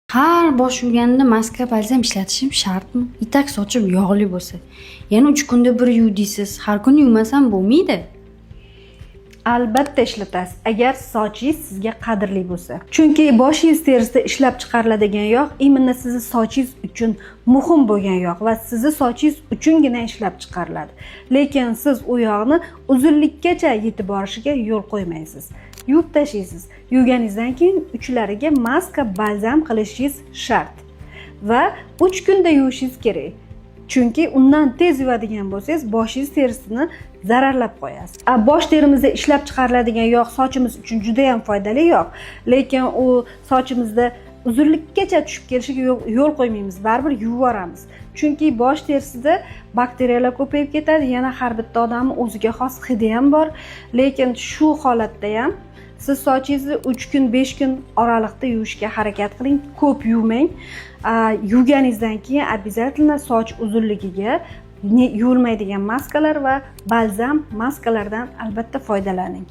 Har bosh yuvganda maska, balzam ishlatishim shartmi? И так sochim yog'li bo'lsa. Yana 3 kunda bir yuv deysiz. Har kuni yuvmasam bo'lmaydi. Albatta ishlatasiz, agar sochingiz sizga qadrli bo'lsa. Chunki boshingiz terisida ishlab chiqariladigan yog' именно sizni sochingiz uchun muhim bo'lgan yog' va sizni sochingiz uchungina ishlab chiqariladi. Lekin siz u yog'ni uzunlikkacha yetib borishiga yo'l qo'ymaysiz. Yuvib tashlaysiz. Yuvganingizdan keyin uchlariga maska, balzam qilishingiz shart va 3 kunda yuvishingiz kerak. Chunki undan tez yuvadigan bo'lsangiz, boshingiz terisini zararlab qo'yasiz. A bosh terimizda ishlab chiqariladigan yog' sochimiz uchun juda ham foydali yog', lekin u sochimizda uzunlikkacha tushib kelishiga yo'l qo'ymaymiz, baribir yuvib yuboramiz. Chunki bosh terisida bakteriyalar ko'payib ketadi, yana har bitta odamni o'ziga xos hidi ham bor. Lekin shu holatda ham siz sochingizni 3 kun, 5 kun oraliqda yuvishga harakat qiling, ko'p yuvmang. Yuvganingizdan keyin обязательно soch uzunligiga yuvilmaydigan maskalar va balzam maskalardan albatta foydalaning.